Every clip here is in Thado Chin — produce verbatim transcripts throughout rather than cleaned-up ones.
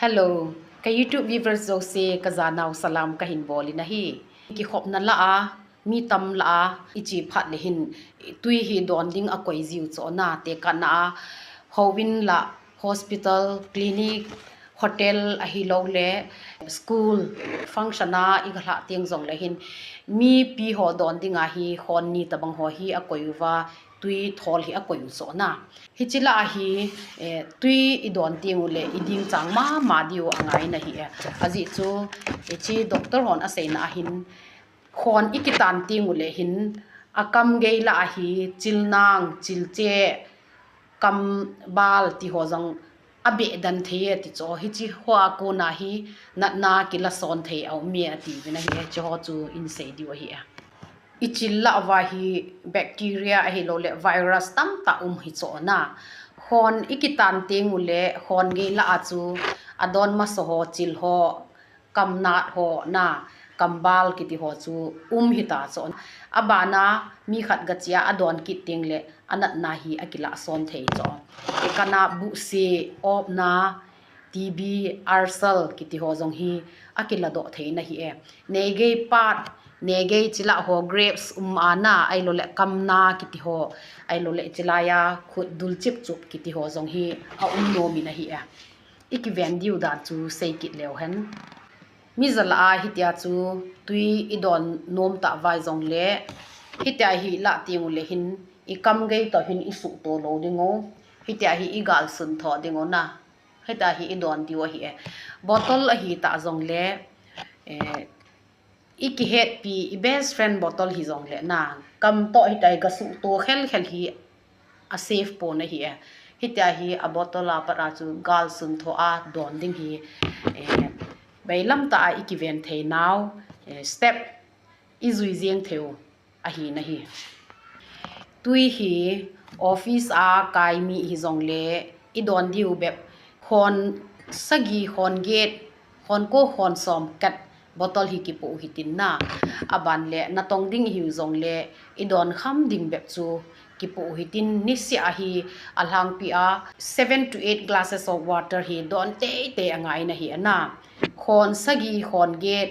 Hello, ka YouTube viewers jouse ka janau salam kahin bol in ahi. Kikhopna lah a, mi tam lah a, i che phat le hin, tui hi don ding a koi jiu chu na, tekah na a, houin lah, hospital, clinic, hotel ahilou le, school, function a i galhah teng jong le hin, mipi ho don ding a hi, khon ni tabang ho hi a koi uva, tui thol hi a koi u chu na. Hiche lah a hi, eh, tui i don teng u le, i ding chang mama diu a ngai na hi e. Ajeh chu, hiche doctor hon a seina a hin, khon i kitan teng u le hin, a kam gei lah a hi, chilnang, chilche, kambal ti ho jong a beh den thei e ti chu. Hiche ho a kona hi, natna kila son thei a um e a ti uvin ahi e, hiche ho chu in sei diu ahi e. I chil lah uva hi bacteria ahilou le virus tamtah um hi chu na. Khon i kitan teng u le khon gei lah a chu a don masa ho, chil ho, kamnat ho na, kambal kiti ho chu um hita chu. A bana mi khat gache a a don kit teng le a natna hi a kila son thei chu. Tekah na buhse, opna, T B, ulcer kiti ho jong hi a kila doh thei na hi e. Nei gei pat, nei gei chil lah ho grapes um a na, ahilou le kamna kiti ho, ahilou le chilai a khut dul chip chup kiti ho jong hi a um nom in ahi e. I kiven diu dan chu sei kit leu hen. Mi ja lah a hitia chu tui i don nom tah uva jong le, hitia hi lah teng u le hin, i kam gei toh hin i suhto lou ding u. Hitia hi i gal sun tho ding u na. Hitia hi i don diu ahi e. Bottle ahi tah jong le, eh, i kihetpi, i best friend bottle hi jong le na. Kam toh hitia hi ga suhto khel khel hi a safe pon ahi e. Hitia hi a bottle a pat a chu gal sun tho a don ding hi, eh, bailam tah a i kiven thei nau, eh, step i jui jeng thei u ahi na hi. Tui hi office a kai mi hi jong le i don diu bep khon sagi, khon get, khon ko, khon som kat bottle hi kipoh u hitin na. A ban le natong ding i hiu jong le i don kham ding bep chu kipoh u hitin, niseh a hi a lhangpi a seven to eight glasses of water hi don teitei a ngai na hi e na. Khon sagi, khon get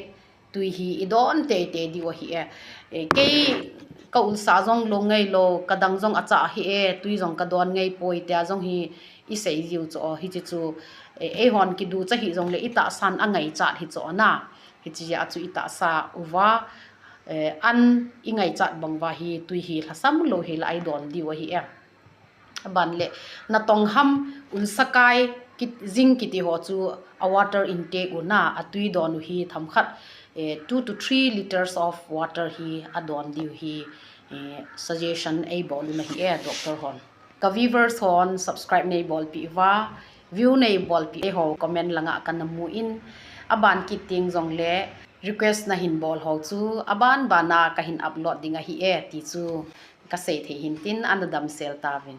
tui hi i don teitei diu ahi e. Eh, kei ka ulsa jong lou ngai lou, ka dang jong a chah hi e, tui jong ka don ngai poi tia jong hi i sei jiu chu, hiche chu, eh, eihon kiducha hi jong le i tahsan a ngaichat hi chu na. Hiche a chu i tahsa uva, eh, an i ngaichat bang uva hi tui hi lhasam lou hi lah a i don diu ahi e. A ban le natong ham, ulsa kai, kit, jing kiti ho chu a water intake u na, a tui don u hi themkhat, eh, two to three liters of water hi a don diu hi, eh, suggestion ei bol u na hi e, doctor hon. Ka viewers hon subscribe nei bolpi uva, view nei bolpi e ho comment langa ka na mu in, a ban kit teng jong le request na hin bol ho chu a ban ban a ka hin upload ding ahi e ti chu ka sei thei hin tin, ana damsel tauvin.